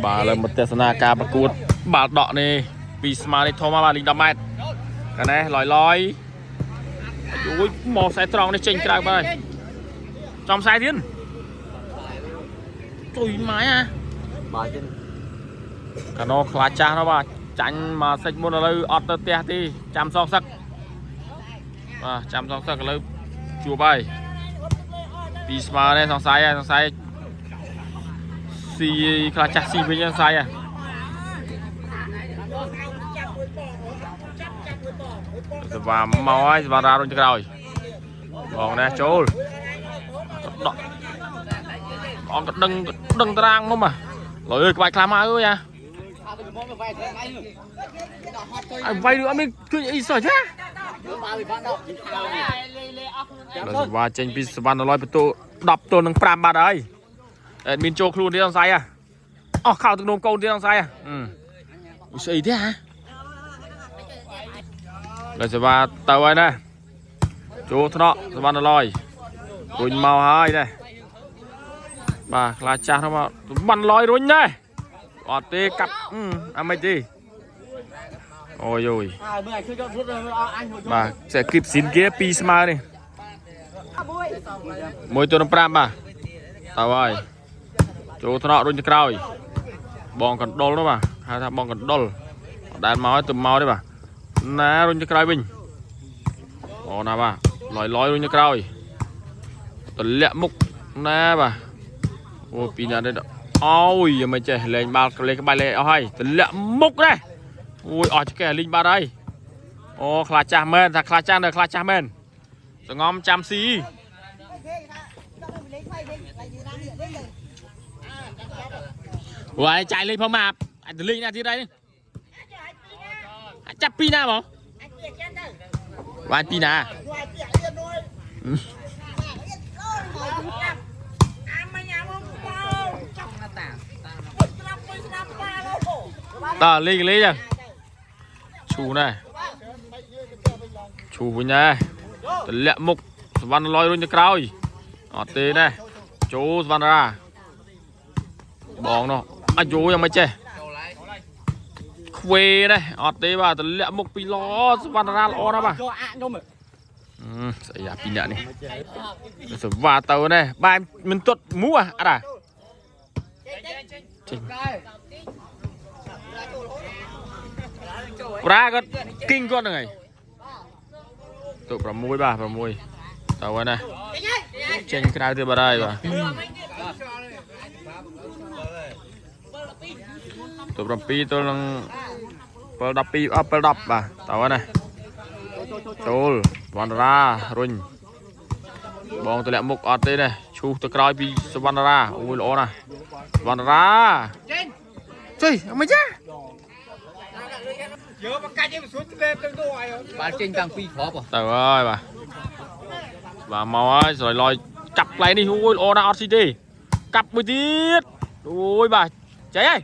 បាទឥឡូវមកទស្សនាការប្រកួតបាល់ដកនេះពីស្មានេះធំមកបាទលីង10ម៉ែត្រកានេះលយលយអូយមកខ្សែត្រង់នេះចេញក្រៅបាទហើយចំខ្សែទៀតជួយម៉ែអា បាទចឹង កាណូខ្លាចចាស់នោះបាទចាញ់មកសិចមុនឥឡូវអត់ទៅផ្ទះទេចាំសងសឹកបាទចាំសងសឹកឥឡូវជួបហើយពីស្មើនេះសង្ស័យហើយសង្ស័យស៊ីខ្លាចចាស់ស៊ីវិញសង្ស័យហ៎សវ៉ាមកហើយសវ៉ារ៉ារុញទៅក្រោយបងនេះចូលដកអងកដឹងដឹងតារាងមកឡើយក្បាច់ខ្លះមកអើយអា អញវាយឬអត់មានឃើញអីសោះចាដល់សវ៉ាចេញពីសវណ្ណលយបន្ទូ10ទល់នឹង5បាត់ហើយអេដមីនចូលខ្លួនទៀតអង្ស័យហ៎អស់ខោទឹកនោមកូនទៀតអង្ស័យហ៎អឺស្អីទេហ៎ដល់សវ៉ាទៅហើយណាចូលថ្នាក់សវណ្ណលយរុញមកហើយណាបាទខ្លាចចាស់នោះមកសវណ្ណលយរុញណាអត់ទេកាប់អឺអាមិនទេអូយអូយ អើមើលឲ្យឃើញគាត់រត់អញ បាទចេះគីបស៊ីនគេពីរស្មើនេះមួយទល់នឹង5បាទតើហើយចូលថ្នាក់រុញទៅក្រោយបងកណ្ដុលនោះបាទហៅថាបងកណ្ដុលអត់ដែលមកទេទៅមកទេបាទណារុញទៅក្រោយវិញអូណាបាទលយលយរុញទៅក្រោយទម្លាក់មុខណាបាទអូពីរណានេះអូយយ៉ាងមិនចេះលេងបាល់លេងក្បាច់លេងអស់ហើយទម្លាក់មុខដែរអូយអស់ចកេះលេងបាត់ហើយ អូខ្លាចចាស់មែនថាខ្លាចចាស់នៅខ្លាចចាស់មែនសងំចាំស៊ីវ៉ាយចាយលេងផងមកអាចទៅលេងណាទៀតហើយអាចចាប់ពីណាមកវ៉ាយពីណាតើលេងលេងចឹងឈូណែ ឈូវិញដែរទម្លាក់មុខសវណ្ណលយរុញទៅក្រោយអត់ទេដែរចូលសវណ្ណរាបងនោះអាយូយ៉ាងមិនចេះខ្វេដែរអត់ទេបាទទម្លាក់មុខពីឡសវណ្ណរាល្អណាស់បាទ ចូលអាក់ខ្ញុំ អឺស្អីអាពីរនាក់នេះសវ៉ាទៅនេះបែមមិនទាត់មួអត់អាចេញប្រាគាត់គីងគាត់ហ្នឹងហើយ ទូ6បាទ6ទៅហើយណាចេញក្រៅទៀតបាត់ហើយបាទទូ7ទល់នឹង7 12អស់7 10បាទទៅហើយណាចូលវណ្ណរារុញបងទម្លាក់មុខអត់ទេណាឈូសទៅក្រោយពីសវណ្ណរាអូយល្អណាស់សវណ្ណរាចេញចេញអមិនចា បាទចេញតាំងពីគ្រាប់ ទៅហើយបាទបាទមកហើយស្រោយលយកាប់កន្លែងនេះអូយល្អណាស់អត់ស៊ីទេកាប់មួយទៀតអូយបាទចេញហើយ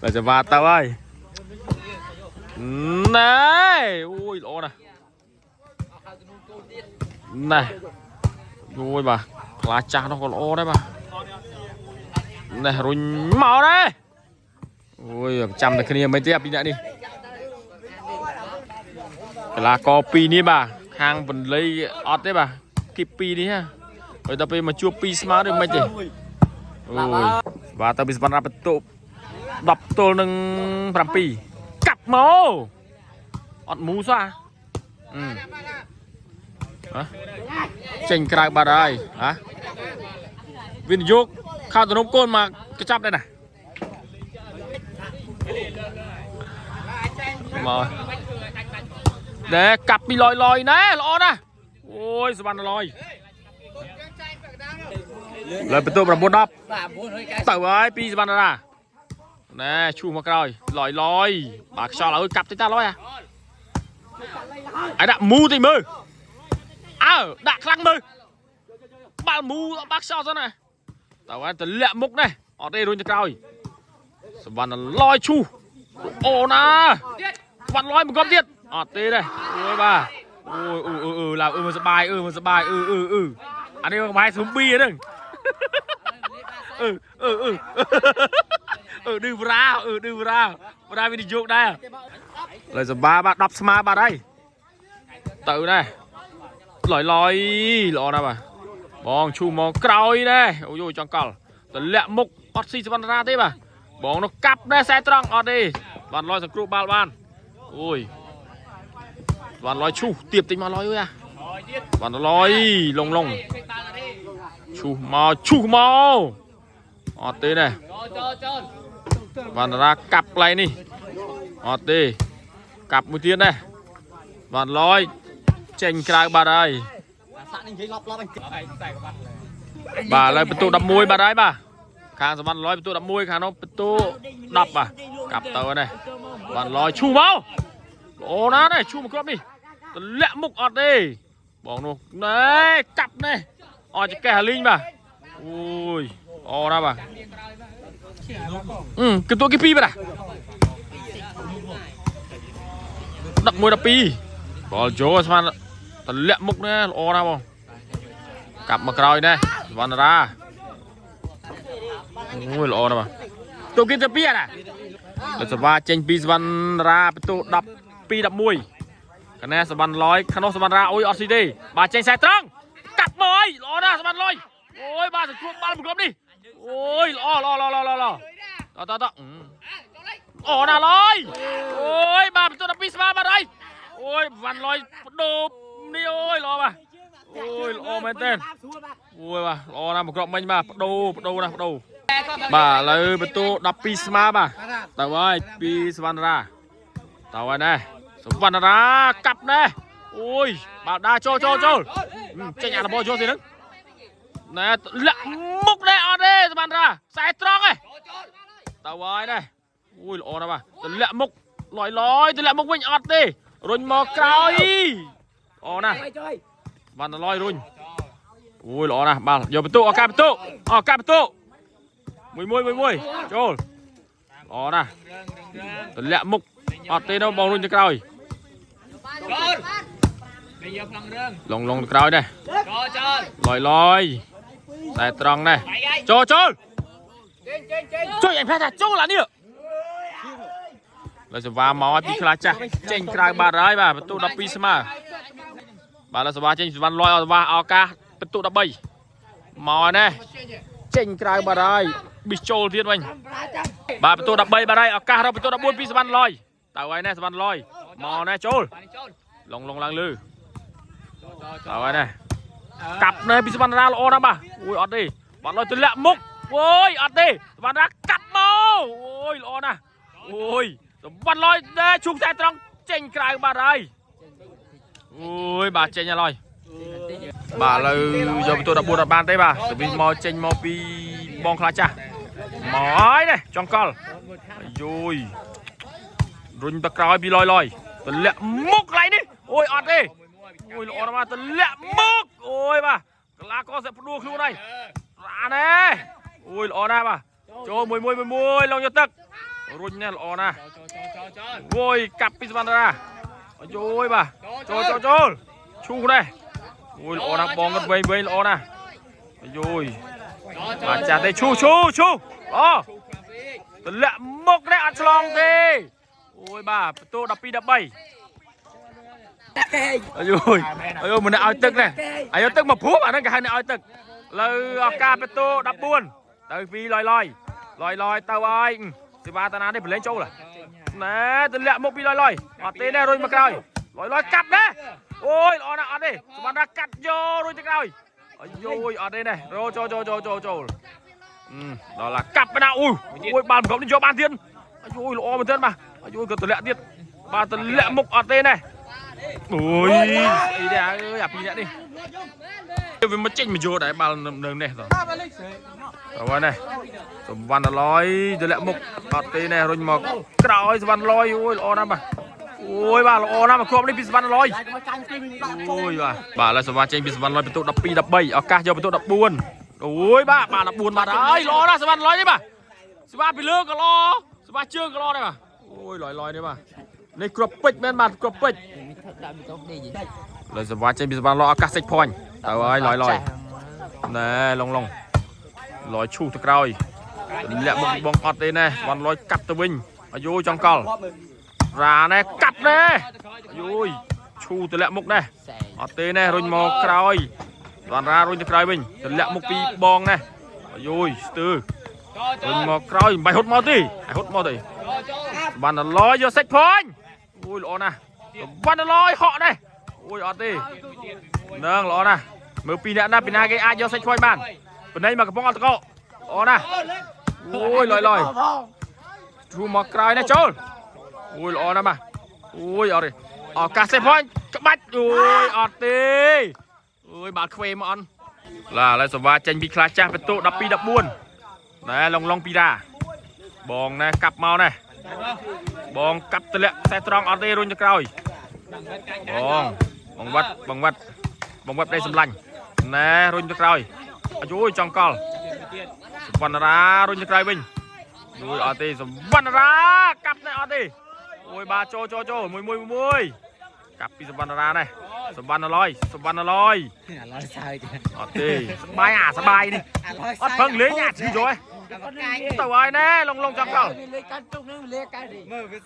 បាទจะว่าតើហើយណែអូយល្អណាស់ណែអូយបាទខ្លាចាស់នោះក៏ល្អដែរបាទណែរុញមកដែរអូយចាំតែគ្នាមិនទេអាពីរអ្នកនេះកីឡាករពីរនេះបាទខាងបន្លៃអត់ទេបាទគីបពីរនេះហ่ะហើយដល់ពេលមកជួបពីរស្មើដូចមិនទេអូយបាទទៅពីសវណ្ណបន្ទុក 10ទល់នឹង7កាប់មកអត់មូសោះអឺហ៎ចេញក្រៅបាត់ហើយហ៎វិនិយោគខោទំនប់កូនមកកញ្ចប់ដែរណាមកណែកាប់ពីលយលយណែល្អណាស់អូយសវណ្ណលយលើបន្ទូ9 10 បាទ9ហើយកែ ទៅហើយពីសវណ្ណរាណែឈូសមកក្រោយលយលយបាទខ្យល់ឲ្យកាប់តិចតាលយអាឲ្យដាក់មូតិចមើលអើដាក់ខ្លាំងមើលបាល់មូបាក់ខ្យល់សិនណាតើហើយទម្លាក់មុខនេះអត់ទេរុញទៅក្រោយសវណ្ណលយឈូសអូណាសវណ្ណលយមកគប់ទៀតអត់ទេទេអូយបាទអូយអឺអឺអឺឡើងអឺមកសបាយអឺមកសបាយអឺអឺអឺ អានេះបាយស៊ុំប៊ីហ្នឹងអឺអឺអឺអឺឌឺវរាអឺឌឺវរាវរាវិនិយោគដែរឡើយសបាបាទ10ស្មើបាទហើយទៅដែរលយលយល្អណាស់បាទបងឈូមកក្រោយដែរអូយចង់កលតម្លាក់មុខអត់ស៊ីសវណ្ណរាទេបាទបងនោះកាប់ដែរខ្សែត្រង់អត់ទេបានលយសង្គ្រោះបាល់បានអូយបានលយឈូទៀបតិចមកលយអើយអាបានលយលងលងឈូមកឈូមកអត់ទេដែរ ចូលចូល បានរាកាប់កន្លែងនេះអត់ទេកាប់មួយទៀតដែរបានលយចេញក្រៅបាត់ហើយ សាក់នេះនិយាយឡប់ឡប់អញ បាទឥឡូវបន្ទូ11បាត់ហើយបាទខាងសវណ្ណលយបន្ទូ11ខាងនោះបន្ទូ10បាទកាប់ទៅនេះបានលយឈូមកល្អណាស់នេះឈូមកគ្រាប់នេះទម្លាក់មុខអត់ទេបងនោះណែកាប់នេះអត់ចកេះអាលីងបាទអូយល្អណាស់បាទអឺគឺទួគេពីរបាទ11 12បលចូលស្មានទម្លាក់មុខនេះល្អណាស់បងកាប់មកក្រោយនេះសវណ្ណរាអូយល្អណាស់បាទទូគេទៅពីអាណាលោកសវ៉ាចេញពីសវណ្ណរាបន្ទូ12 11កណែសវណ្ណលយខ្នោះសវណ្ណរាអូយអត់ស៊ីទេបាទចេញខ្សែត្រង់កាប់មកអីល្អណាស់សវណ្ណលយអូយបាទសង្គ្រោះបាល់ប្រកបនេះអូយល្អល្អល្អល្អល្អតតតអូណាស់លយអូយបាទបន្ទូ12ស្មើបាទអីអូយវ៉ាន់លយបដូបនេះអូយល្អបាទអូយល្អមែនទែនអូយបាទល្អណាស់មកគ្រាប់មិញបាទបដូបដូណាស់បដូបាទឥឡូវបន្ទូ12ស្មើបាទទៅហើយពីសវណ្ណរាទៅហើយណែសវណ្ណរាកាប់ណែអូយបាទដាចូលចូលចូលចេញអារបចូលស្អីហ្នឹងណែលាក់មុខណែអត់ទេសវណ្ណរាខ្សែត្រង់ឯងទៅហើយណែអូយល្អណាស់បាទទម្លាក់មុខលយលយទម្លាក់មុខវិញអត់ទេរុញមកក្រោយល្អណាស់បានតលយរុញអូយល្អណាស់បាល់យកបន្ទុកអកាបន្ទុកអកាបន្ទុកមួយមួយមួយមួយចូលល្អណាស់ទម្លាក់មុខអត់ទេនោះបងរុញទៅក្រោយ ចូលនិយាយផ្លងរឿង លងលងទៅក្រោយដែរ ចូលចូល លយលយតែត្រង់ដែរចូលចូល ចេញចេញចេញ ជួយអញផ្លែថាចូលអានេះលើសវ៉ាមកឲ្យពីខ្លះចាស់ចេញក្រៅបាត់ហើយបាទបន្ទុក12ស្មើបាទលើសវ៉ាចេញសវ៉ាន់លយអសវ៉ាឱកាសបន្ទុក13មកណែចេញក្រៅបាត់ហើយប៊ីសចូលទៀតវិញបាទបន្ទុក13បាត់ហើយឱកាសរកបន្ទុក14ពីសវ៉ាន់លយទៅហើយណែសវ៉ាន់លយមកណែចូល បាទចូល ឡងឡងឡើងលើទៅហើយណែកាប់ណែពីសវណ្ណរាល្អណាស់បាទអូយអត់ទេបាទលយទម្លាក់មុខអូយអត់ទេសវណ្ណរាកាប់មកអូយល្អណាស់អូយសវណ្ណលយណែឈូកខ្សែត្រង់ចេញក្រៅបាត់ហើយអូយបាទចេញហើយឡើយបាទឥឡូវយកបន្ទូ14អត់បានទេបាទទៅវិញមកចេញមកពីបងខ្លះចាស់មកហើយណែចង្កលអាយយរុញទៅក្រោយពីលយលយទម្លាក់មុខកន្លែងនេះអូយអត់ទេអូយល្អណាស់បាទទម្លាក់មុខអូយបាទកលាករសេះផ្ដួលខ្លួនហើយរ៉ាណែអូយល្អណាស់បាទចូលមួយមួយមួយមួយលងយកទឹករុញណែល្អណាស់ ចូលចូលចូលចូល អូយកាប់ពីសវណ្ណរាអាយយបាទចូលចូលចូលឈូសណែអូយល្អណាស់បងគាត់វែងវែងល្អណាស់អាយយ ចូល បាទចាស់ទេឈូឈូឈូអូទម្លាក់មុខនេះអត់ឆ្លងទេអូយបាទបន្ទូ12 13អាយយអាយយមិនឲ្យទឹកនេះអាយទឹកមកព្រួបអាហ្នឹងគេហៅអ្នកឲ្យទឹកលើឱកាសបន្ទូ14ទៅពីលយលយលយលយទៅហើយសេវាតាណានេះប្រឡែងចូលណែទម្លាក់មុខពីលយលយអត់ទេនេះរុញមកក្រោយលយលយកាប់ណាអូយល្អណាស់អត់ទេសម្រាប់កាត់យករុញទៅក្រោយអាយយអត់ទេនេះរោចូលចូលចូលចូលចូល ដល់ឡាកាប់ណាអូយអូយបាល់ប្រកបនេះយកបានទៀតអាយល្អមែនទែនបាទអាយក៏ទម្លាក់ទៀតបាទទម្លាក់មុខអត់ទេណែអូយអីដែរអើយអាពីរនាក់នេះវាមកចេញមកយកដែរបាល់នៅនេះតើតើហើយណែសវណ្ណលយទម្លាក់មុខអត់ទេណែរុញមកក្រោយសវណ្ណលយអូយល្អណាស់បាទអូយបាទល្អណាស់មកគ្រាប់នេះពីសវណ្ណលយអូយបាទបាទឥឡូវសវណ្ណចេញពីសវណ្ណលយបន្ទុក12 13ឱកាសយកបន្ទុក14អូយបាទបាទ14បាទហើយល្អណាស់សវណ្ណលយនេះបាទសវណ្ណពីលើក៏ល្អសវណ្ណជើងក៏ល្អដែរបាទអូយលយលយនេះបាទនេះគ្រាប់ពេជ្រមែនបាទគ្រាប់ពេជ្រលើសវណ្ណចេញពីសវណ្ណលយឱកាសសិចផាញ់ទៅហើយលយលយ ណែឡងឡងលយឈូសទៅក្រោយទម្លាក់មុខពីបងអត់ទេណែវ៉ាន់លយកាប់ទៅវិញអាយូចង្កលរ៉ាណែកាប់ណែអាយូយឈូទម្លាក់មុខណែអត់ទេណែរុញមកក្រោយវ៉ាន់រ៉ារុញទៅក្រោយវិញទម្លាក់មុខពីបងណែអាយូយស្ទើរុញមកក្រោយមិនបាច់ហត់មកទេឲ្យហត់មកទេវ៉ាន់លយយកសាច់ផាញ់អូយល្អណាស់វ៉ាន់លយហក់ណែអូយអត់ទេនឹងល្អណាស់មើលពីរអ្នកណាពីណាគេអាចយកសាច់ផាញ់បាន ប៉ុណ្ណេះមកកំប៉ុងអត់តកអូណាអូយលយលយជួមកក្រោយណាចូលអូយល្អណាស់បាទអូយអត់ទេឱកាសសេផាញ់ក្បាច់អូយអត់ទេអូយបាល់ខ្វេមកអន់ឡាឥឡូវសវ៉ាចេញពីខ្លះចាស់បន្ទុ12 14ណែឡងឡងពីរ៉ាបងណែកាប់មកណែបងកាប់ទម្លាក់ខ្សែត្រង់អត់ទេរុញទៅក្រោយបងបងវត្តបងវត្តបងវត្តប្តីសម្លាញ់ណែរុញទៅក្រោយ អាយូយចង្កលសវណ្ណរារុញទៅក្រោយវិញយូយអត់ទេសវណ្ណរាកាប់ណែអត់ទេអូយបាទចូលចូលចូលមួយមួយមួយកាប់ពីសវណ្ណរាណែសវណ្ណលយសវណ្ណលយ អាឡយសើច អត់ទេសបាយអាសបាយនេះអត់ប្រឹងលេងអាឈឺចូលទៅហើយណែលងលងចង្កល លេខកាន់ទុកនឹងលេខកាន់មើលវា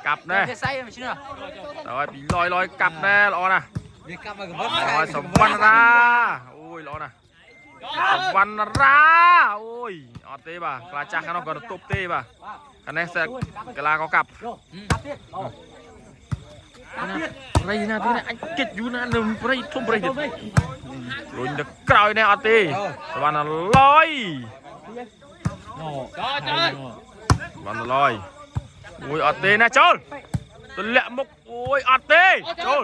កាប់ណែ វាសៃមិនឈ្នះ ទៅហើយពីលយលយកាប់ណែល្អណាស់ វាកាប់មកកប ហើយសវណ្ណរាអូយល្អណាស់សវណ្ណរាអូយអត់ទេបាទខ្លាចាស់ខាងនោះក៏ទប់ទេបាទខាងនេះសែកលាក៏កាប់ ព្រៃណាទេណាអញគិតយូរណាស់នៅព្រៃធំព្រៃទៀតរុញទៅក្រោយនេះអត់ទេសវណ្ណលយសវណ្ណលយអូយអត់ទេណាចូលទម្លាក់មុខអូយអត់ទេចូល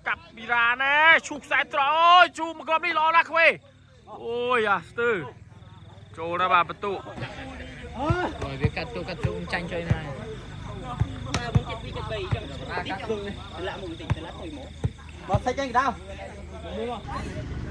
កាប់ពីរ៉ាណែឈូសខ្សែត្រអូយជូមកគ្រាប់នេះល្អណាស់ខ្វេអូយអាស្ទើចូលណាស់បាទបន្ទុ វាកាត់ទុកកាត់ទុកចាញ់ចុយមក មកសាច់ចឹងដៅ